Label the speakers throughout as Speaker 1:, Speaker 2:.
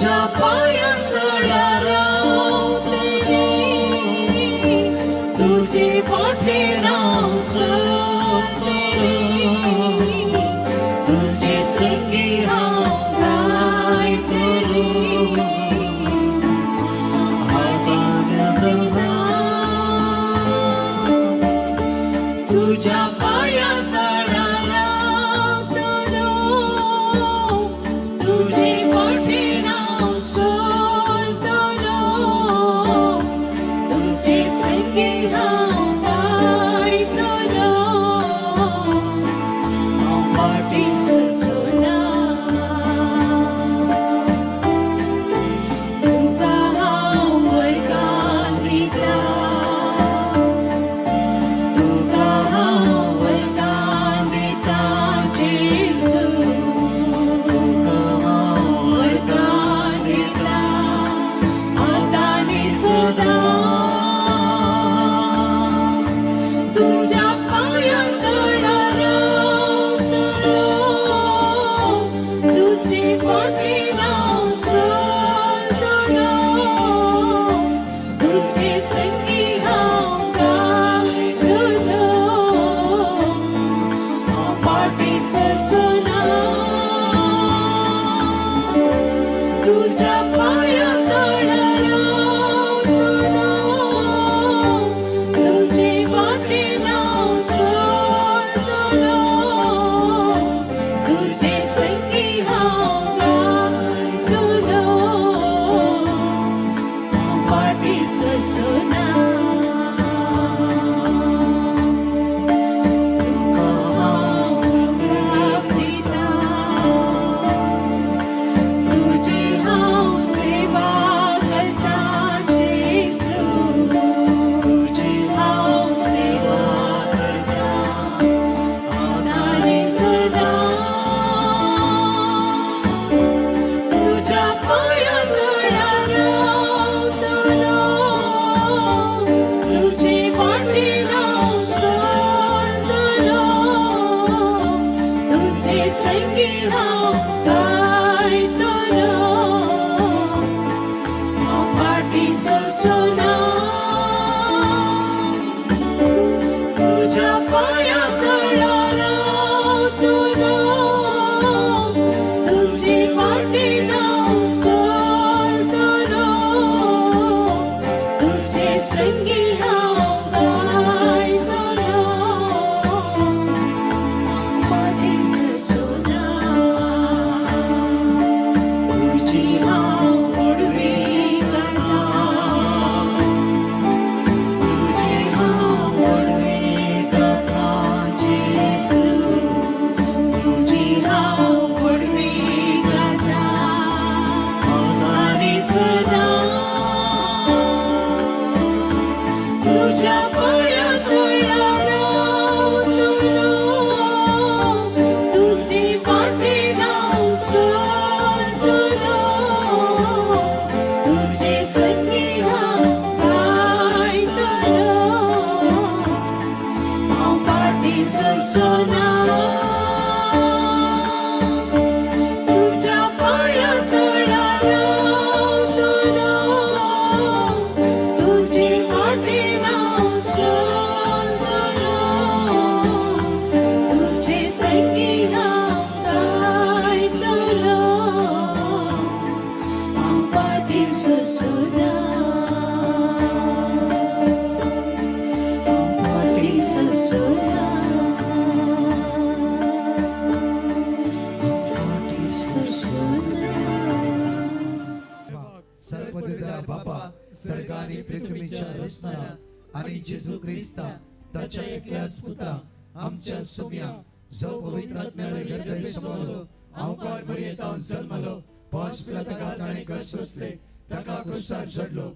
Speaker 1: तुझ्या पांया तळा रावतली, तुजे वाटेन हांव चलतली, तुजे संगी हांव गायतली. आदान तुझ्या पांया तळा रावतलो, तुजे वाटेन हांव चलतलो, तुजे संगी हांव गायतलो. हांव फाटीं सरना, तुका हांव वरदान दिता, तुका हांव वरदान दिता जेजू, तुका हांव वरदान दिता आतां आनी सदां. तुझ्या पांया तळा रावतलो, तुजे वाटेन हांव चलतलो, तुजे संगी हांव गायतलो. हांव फाटीं सरना, तुझ्या पांया तळा रावतलो, तुजे वाटेन हांव चलतलो, तुजे संगी हांव गायतलो. हांव फाटीं सरना, तुका हांव दिता, तुजी हांव सेवा करता जेजू, तुजी हांव सेवा करता आतां आनी सदां. तुझ्या पांया तळा रावतलो, तुजे वाटेन हांव चलतलो, तुजे संगी हांव गायतलो. हांव फाटीं सरना, तुझ्या पांया तळा रावतलो, तुजे वाटेन हांव चलतलो, तुजे संगी हांव गायतलो. हांव फाटीं सरना, तुजी हांव व्हडवीक करता, तुजी हांव व्हडवीक करता जेजू, तुजी हांव व्हडवीक करता आतां आनी सदां. तुझ्या पांया तळा रावतलो, तुजे वाटेन हांव चलतलो, तुजे संगी हांव गायतलो. हांव फाटीं सरना, तुझ्या पांया तळा रावतलो, तुजे वाटेन हांव चलतलो, तुजे संगी हांव गायतलो. हांव फाटीं सरना, हांव फाटीं सरना, हांव फाटीं सरना.
Speaker 2: सर्वपिता बापा, सर्ग आणि पृथ्वीच्या रचणारा आणि जेजू ख्रिस्ता ताच्या एकल्याच पुता आमच्या सोम्या, जो पवित्र आत्म्याला गर्भे समवलो, अवकार मरियेतावन जन्मलो, पांच पिलाताका ताणे कष्ट सोंसले, ताका क्रुसार चडलो,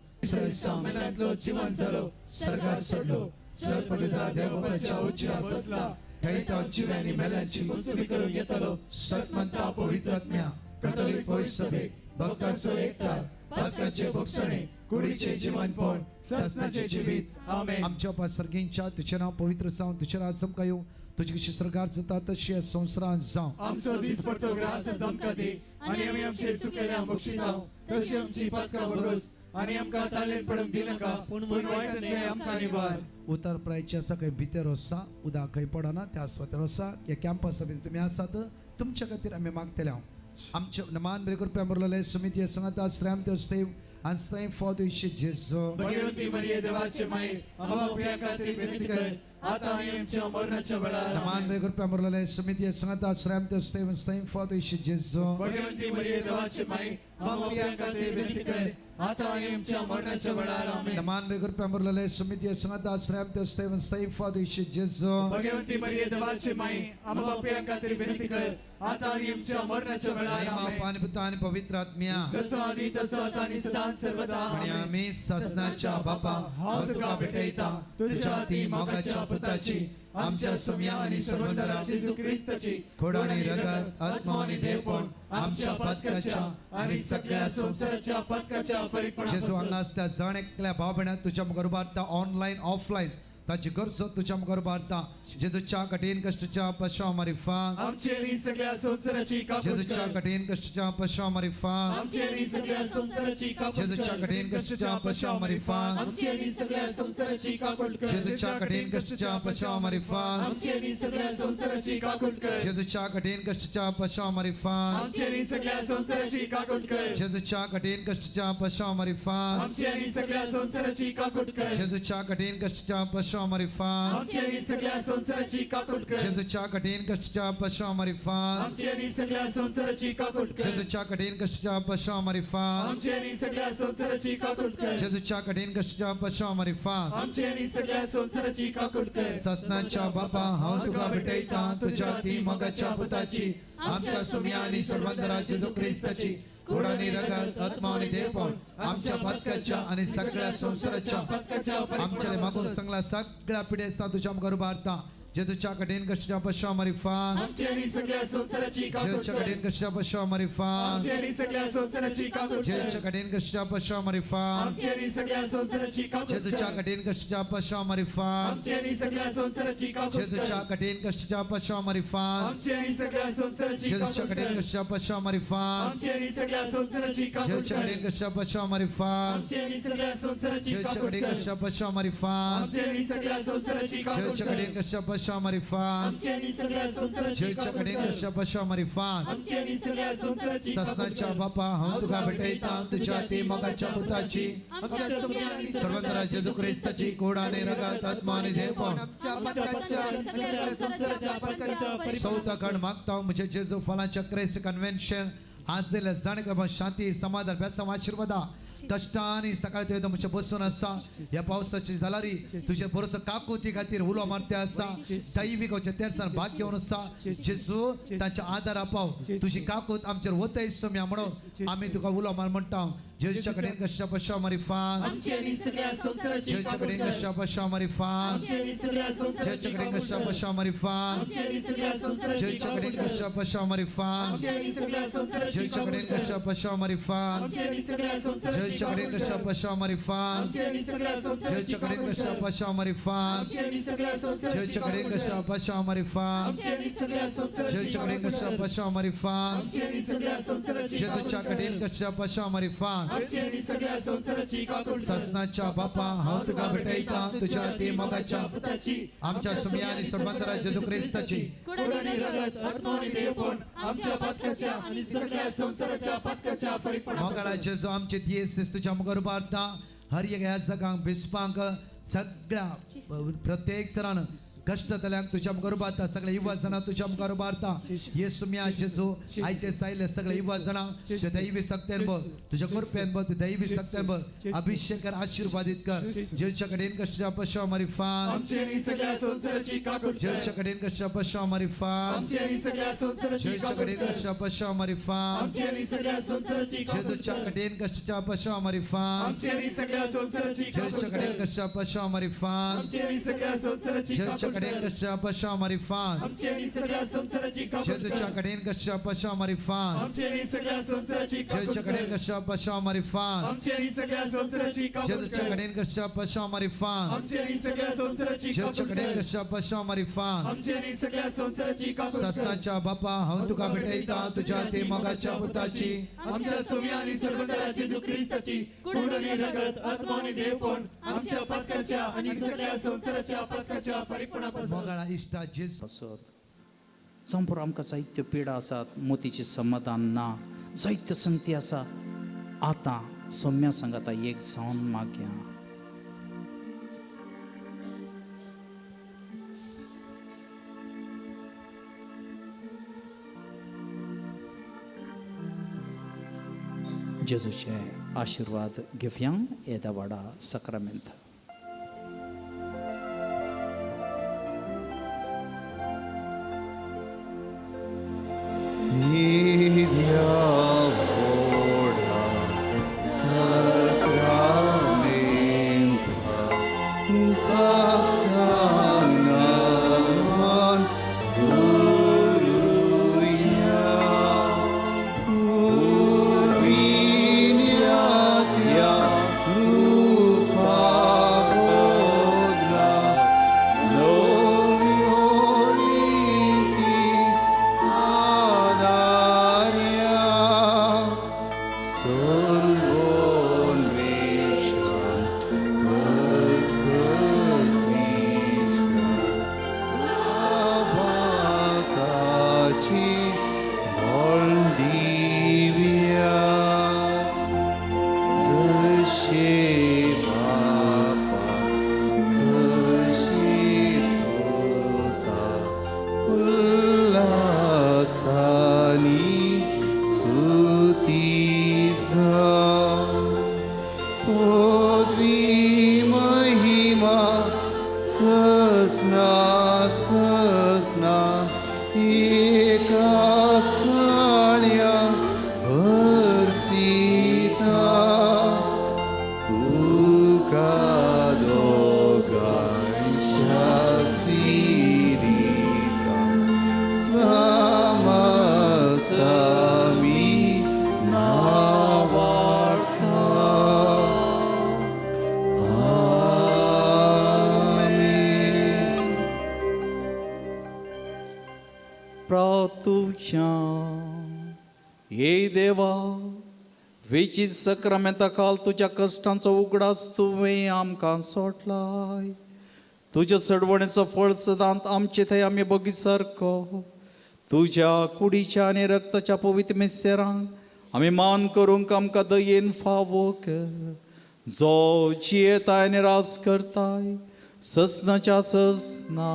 Speaker 2: मेल्यांतलो जिवन जालो, सर्गार चडलो, सर्वपिता देवबापाच्या उजव्या बसला, थंय तो जिव्यांनी मेल्यांची उंचवी करून येतलो. सतमंता पवित्र आत्म्या, कथोलिक पवित्र सभेक, भक्तांचो एकता, पातकांचे भोगसणे, कुडीचे जीवनपण, सासणाचे जिवीत. आमेन.
Speaker 3: आमच्या बापा सर्गेंच्या, तुझें नांव पवित्र जावं, तुझें राज आमकां येवं.
Speaker 2: तुजी कशी सरकार जाता तशी ह्या संवसारांत जावं.
Speaker 3: आमचो दीस पडतो ग्रास आमकां दी आनी आमी आमचे चुकलेल्या बक्षिताव तशी आमची पातकां भगस आनी आमकां तालेन पडूंक दिनाका पूण वायटांतलें आमकां निवार.
Speaker 2: उतर प्रायचे आसा खंय भितर आसा, उदक खंय पडना त्या सुवातेर आसा. ह्या कॅम्पसा भितर तुमी आसात, तुमच्या खातीर आमी मागतले. हांव आमचे मान बरे कृपया मुरलेले समिती सांगता श्रम त्यो सेव आनी फॉद जेजू.
Speaker 3: भगवती मरिये देवाचे माई, आम्हा पाप्या खातीर विनंती कर आता आणि आमच्या मरणाच्या वेळार.
Speaker 2: मान बरे कृपया मुरलेले समिती सांगता श्रम त्यो सेव आनी फॉद जेजू.
Speaker 3: भगवंती मरिये देवाचे माई, आम्हा पाप्या खातीर विनंती कर आता आणि आमच्या मरणाच्या वेळार. आमेन.
Speaker 2: मान बरे कृपया मुरलेले समिती सांगता श्रम त्यो सेव आनी फॉद जेजू.
Speaker 3: भगवंती मरिये देवाचे माई, आम्हा पाप्या खातीर विनंती कर आता आणि आमच्या मरणाच्या वेळार. आमेन.
Speaker 2: पाणी पुता आणि पवित्र आत्म्या.
Speaker 3: जसं आधी तसं आता आणि सदा सर्वदा.
Speaker 2: आणि
Speaker 3: आमेन.
Speaker 2: आम्ही ससनाच्या बापा, हांव तुका भेटयता तुझ्या ती मोगाच्या पुताची, आमच्या सुम्या आणि सर्वंदरा
Speaker 3: जेजू ख्रिस्ताची
Speaker 2: खोड आणि रगत, आत्मा आणि देवपण आमच्या पातकाच्या
Speaker 3: आणि सगळ्या संसाराच्या पातकाच्या
Speaker 2: जेजू
Speaker 3: फरीकपणापासून
Speaker 2: हांगा आसता जण एकल्या भाव भयणाक तुज्या मुखार उबारता, ऑनलायन ऑफलायन ताची गरजो तुज्या मुखार उबारता. जेजूच्या कठीण कश्टच्या पशा मारिफा
Speaker 3: आमची आणि सगळ्या संसाराची काकूत
Speaker 2: जेजूच्या
Speaker 3: कर.
Speaker 2: कठीण कश्टच्या पशा मारिफा
Speaker 3: आमची आणि सगळ्या संसाराची काकूत
Speaker 2: जेजूच्या
Speaker 3: कर.
Speaker 2: कठीण कश्टच्या पशा मारिफा
Speaker 3: आमची आणि सगळ्या संसाराची काकूत कर.
Speaker 2: जेजूच्या कठीण कश्टच्या पशा मारिफा
Speaker 3: आमची आणि सगळ्या संसाराची काकूत कर.
Speaker 2: जेजूच्या कठीण कश्टच्या पशा मारिफा
Speaker 3: आमची आणि सगळ्या संसाराची काकूत कर.
Speaker 2: जेजूच्या कठीण कश्टच्या पशा मारिफा
Speaker 3: आमची आणि सगळ्या संसाराची काकूत कर.
Speaker 2: जेजूच्या कठीण कश्टच्या पशा मारिफा
Speaker 3: आमची आणि सगळ्या संसाराची काकूत कर.
Speaker 2: जेजूच्या कठीण कश्टच्या पशा मारिफा
Speaker 3: आमची आणि सगळ्या संसाराची काकूत कर.
Speaker 2: जेजूच्या कठीण कश्टच्या पशा मारिफा
Speaker 3: आमची आणि सगळ्या संसाराची काकूत कर.
Speaker 2: जेजूच्या कठीण कश्टच्या पशा मारिफा
Speaker 3: आमची आणि सगळ्या संसाराची काकूत कर.
Speaker 2: ससनाच्या बापा, हांव तुका भेटयता तुझ्या ती मोगाच्या पुताची, आमच्या सुम्या आणि सर्वंदरा जेजू ख्रिस्ताची गोड आणि रगत, आत्मा आणि देवपण आमच्या पातकाच्या आणि सगळ्या संसाराच्या
Speaker 3: पातकाच्या
Speaker 2: आमच्या मागून सांगला सगळ्या पिढ्या तुझ्या मुखार उबारता. जेजूच्या कठीण कश्टच्या पशा मारिफा
Speaker 3: आमची आणि सगळ्या संसाराची काकूत
Speaker 2: जेजूच्या
Speaker 3: कर.
Speaker 2: कठीण कश्टच्या पशा मारिफा
Speaker 3: आमची आणि सगळ्या संसाराची काकूत कर.
Speaker 2: जेजूच्या कठीण कश्टच्या पशा मारिफा
Speaker 3: आमची आणि सगळ्या संसाराची काकूत
Speaker 2: जेजूच्या
Speaker 3: कर.
Speaker 2: कठीण कश्टच्या पशा मारिफा
Speaker 3: आमची आणि सगळ्या संसाराची काकूत
Speaker 2: जेजूच्या
Speaker 3: कर.
Speaker 2: कठीण कश्टच्या पशा मारिफा
Speaker 3: आमची आणि सगळ्या संसाराची
Speaker 2: जेजूच्या
Speaker 3: काकूत
Speaker 2: कठीण
Speaker 3: कर.
Speaker 2: कश्टच्या पशा मारिफा
Speaker 3: आमची आणि सगळ्या संसाराची काकूत
Speaker 2: जेजूच्या
Speaker 3: कर.
Speaker 2: कठीण कश्टच्या पशा मारिफा
Speaker 3: आमची आणि सगळ्या संसाराची
Speaker 2: जेजूच्या
Speaker 3: काकूत
Speaker 2: कठीण
Speaker 3: कर.
Speaker 2: कश्टच्या पशा मारिफा
Speaker 3: आमची आणि सगळ्या संसाराची काकूत
Speaker 2: जेजूच्या
Speaker 3: कर.
Speaker 2: कठीण कश्टच्या पशा मारिफा
Speaker 3: आमची आणि सगळ्या संसाराची
Speaker 2: जेजूच्या
Speaker 3: काकूत
Speaker 2: कठीण
Speaker 3: कर.
Speaker 2: कश्टच्या पशा मारिफा
Speaker 3: आमची आणि सगळ्या संसाराची काकूत
Speaker 2: ससनाच्या
Speaker 3: कर.
Speaker 2: बापा, हांव तुका भेटयता तुझ्या ती मोगाच्या पुताची,
Speaker 1: आमच्या सुम्या आणि
Speaker 2: सर्वंतरा जेजू ख्रिस्ताची कोड आणि रगत, आत्मा आणि देवपण
Speaker 3: आमच्या पातकाच्या आणि सगळ्या संसाराच्या पातकाच्या
Speaker 2: चौथा खंड मागता म्हणजे जेजू फलांच्या क्रेस कन्व्हेन्शन आज दिल्या जाणकार शांती समाधान बेसाम आशीर्वादा कष्टाने सकाळी ते तुमच्या बसून आसा. ह्या पावसाची जालारी तुझे भरोसो काकुती खातीर उलो मारते आसा. दैवीक तेरसान भाग घेवन आसा. जेजू, तांच्या आदारा पाव, तुझी काकूत आमचेर वतय सम्या म्हणून आमी तुका उलो मार म्हणटा. जेजूच्या कडेन कश्या पशा मारिफा
Speaker 3: आमची आणि सगळ्या संसाराची
Speaker 2: जेजूच्या
Speaker 3: काकूत
Speaker 2: कडेन
Speaker 3: कर.
Speaker 2: कश्या पशा मारिफा
Speaker 3: आमची आणि सगळ्या संसाराची
Speaker 2: जेजूच्या कडेन
Speaker 3: काकूत
Speaker 2: कश्या
Speaker 3: कर.
Speaker 2: पशा मारिफा
Speaker 3: आमची आणि सगळ्या संसाराची
Speaker 2: जेजूच्या
Speaker 3: काकूत
Speaker 2: कडेन
Speaker 3: कर.
Speaker 2: कश्या पशा मारिफा
Speaker 3: आमची आणि सगळ्या संसाराची
Speaker 2: जेजूच्या
Speaker 3: काकूत
Speaker 2: कडेन
Speaker 3: कर.
Speaker 2: कश्या पशा मारिफा
Speaker 3: आमची आणि सगळ्या संसाराची
Speaker 2: जेजूच्या कडेन
Speaker 3: काकूत
Speaker 2: कश्या
Speaker 3: कर.
Speaker 2: पशा मारिफा
Speaker 3: आमची आणि सगळ्या संसाराची
Speaker 2: जेजूच्या कडेन
Speaker 3: काकूत
Speaker 2: कश्या
Speaker 3: कर.
Speaker 2: पशा मारिफा
Speaker 3: आमची आणि सगळ्या संसाराची
Speaker 2: जेजूच्या कडेन
Speaker 3: काकूत
Speaker 2: कश्या
Speaker 3: कर.
Speaker 2: पशा मारिफा
Speaker 3: आमची आणि सगळ्या संसाराची
Speaker 2: जेजूच्या कडेन
Speaker 3: काकूत
Speaker 2: कश्या
Speaker 3: कर.
Speaker 2: पशा मारिफा
Speaker 3: आमची आणि सगळ्या संसाराची
Speaker 2: जेजूच्या
Speaker 3: काकूत कर.
Speaker 2: कडेन कश्या पशा मारिफा
Speaker 3: आमची आणि सगळ्या संसाराची काकूत कर.
Speaker 2: ससनाच्या बापा, हांव तुका भेटयता तुझ्या ती मोगाच्या
Speaker 3: पुताची,
Speaker 2: आमच्या सुम्या आणि सर्वंतरा जेजू ख्रिस्ताची
Speaker 3: कोड आणि रगत, आत्मा आणि देवपण आमच्या पातकाच्या आणि सगळ्या संसाराच्या पातकाच्या
Speaker 2: मोगाळा
Speaker 3: फरीकपणापासून
Speaker 2: जेजू, आमचे दियेस तुझ्या मुखार उबारता. हर एक ह्या जगांक बिस्पांक सगळ्या प्रत्येक तरान कश्ट जाल्यांक तुझ्या मुखार उबारता. सगळे युवा जाणां तुझ्या मुखार उबारता. येसू म्या जेजू, आयचे सायले सगळे युवा जाणां तुझ्या दैवी सक्त्यान बघ, तुझ्या कृपेन बघ, तुझ्या दैवी सक्त्यान बघ, अभिषेक कर, आशीर्वादित कर. जेजूच्या कडेन कश्टा पशा मारिफा
Speaker 3: आमची आणि सगळ्या संसाराची काकूत कर.
Speaker 2: जेजूच्या कडेन कश्टा पशा मारिफा
Speaker 3: आमची आणि सगळ्या संसाराची
Speaker 2: जेजूच्या
Speaker 3: काकूत
Speaker 2: कडेन
Speaker 3: कर.
Speaker 2: कश्टा पशा मारिफा
Speaker 3: आमची आणि सगळ्या संसाराची काकूत
Speaker 2: जेजूच्या
Speaker 3: कर.
Speaker 2: कडेन कश्टा पशा मारिफा
Speaker 3: आमची आणि सगळ्या संसाराची काकूत
Speaker 2: जेजूच्या कडेन
Speaker 3: कर.
Speaker 2: कश्टा पशा मारिफा
Speaker 3: आमची आणि सगळ्या संसाराची
Speaker 2: जेजूच्या
Speaker 3: काकूत
Speaker 2: कडेन कडेन कश्या पशा मारिफान.
Speaker 3: आमची आनी सगळ्या संवसाराची काकूत
Speaker 2: जेजूच्या
Speaker 3: कर.
Speaker 2: कडेन कश्या पशा मारिफान.
Speaker 3: आमची आनी सगळ्या संवसाराची काकूत
Speaker 2: जेजूच्या कडेन
Speaker 3: कर.
Speaker 2: कश्या पशा मारिफान.
Speaker 3: आमची आनी सगळ्या संवसाराची काकूत
Speaker 2: जेजूच्या
Speaker 3: कर.
Speaker 2: कडेन कश्या पशा मारिफान.
Speaker 3: आमची आनी सगळ्या संवसाराची
Speaker 2: जेजूच्या
Speaker 3: काकूत
Speaker 2: कडेन
Speaker 3: कर.
Speaker 2: कश्या पशा मारिफान.
Speaker 3: आमची आनी सगळ्या संवसाराची काकूत कर.
Speaker 2: सस्नाच्या बापा, हांव तुका भेटयता तुझ्या ते मोगाच्या पुताची,
Speaker 3: आमच्या सोम्या आणि सर्वंतरा जेजू ख्रिस्ताची कूड आणि रगत, आत्मा आणि देवपण आमच्या पातकाच्या आणि सगळ्या संवसाराच्या पातकाच्या फारीकपणापासून.
Speaker 2: मोगाळा इश्टा जेजू.
Speaker 4: पासत जावं पुरो, आमकां जायत्यो पिडा आसात, मोतीचें समाधान ना, जायत्यो संगती आसा. आतां सोम्या सांगाता एक जावन मागया. जेजूचे आशिर्वाद घेवया येदा वाडा सक्रामेंत. प्रातुच्या हे देवा, वेची सक्रामेंता काल तुज्या कश्टांचो उगडास तुवें आमकां सोडलाय. तुज्या चडवणेचो फळ सदांत आमचे थंय आमी बगी सारको तुज्या कुडीच्या आनी रक्ताच्या पवित्र मिस्तेरांक आमी मान करूंक आमकां दयेन फावो कर, जो जियेताय आनी रास करताय ससनाच्या ससना.